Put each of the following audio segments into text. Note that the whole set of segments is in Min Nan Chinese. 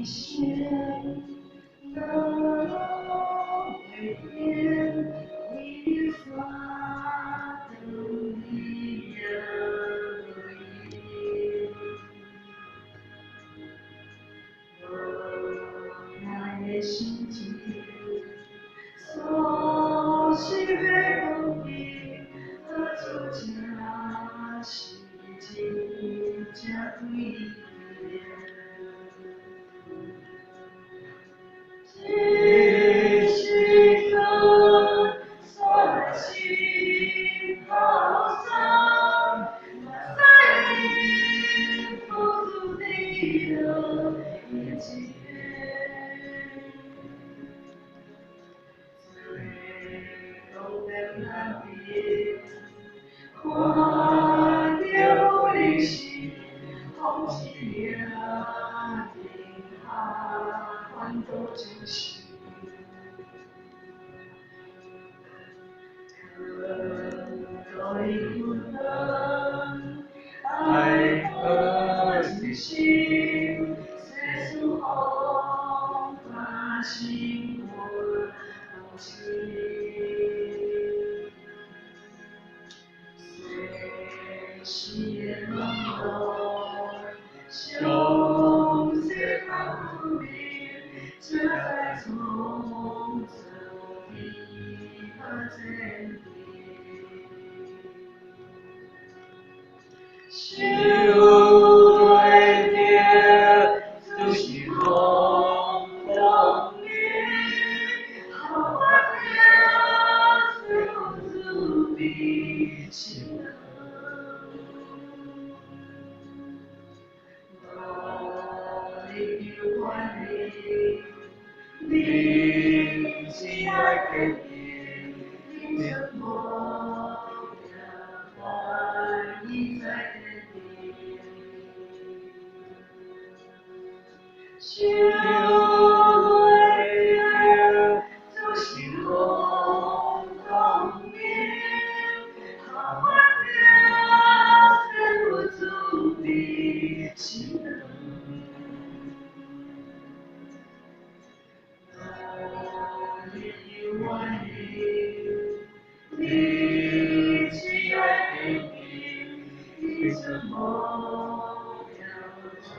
生，路袂停，为你煞转你也无闲。无奈的心情，所失的光阴，何处才是真正对的？这时阵，煞来心头酸，目屎付诸滴落眼前。做讲变难辨，看著人生风一领，下烦恼情绪。藏在困顿，爱何一生，世事风华心肝无情。世事的冷落，相思难分明，才知从此彼何前程。想袂著，就是风光明，好我听世滋味心软。无力求愿意，人生爱坚持，人生无定愿意再坚持。想袂著，就是风光明，好我听世滋味心软。无力求愿意，人生爱坚持，人生无定愿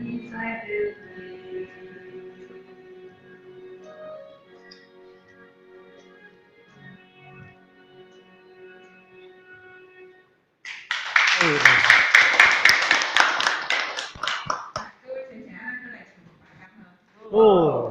意再坚持。哦。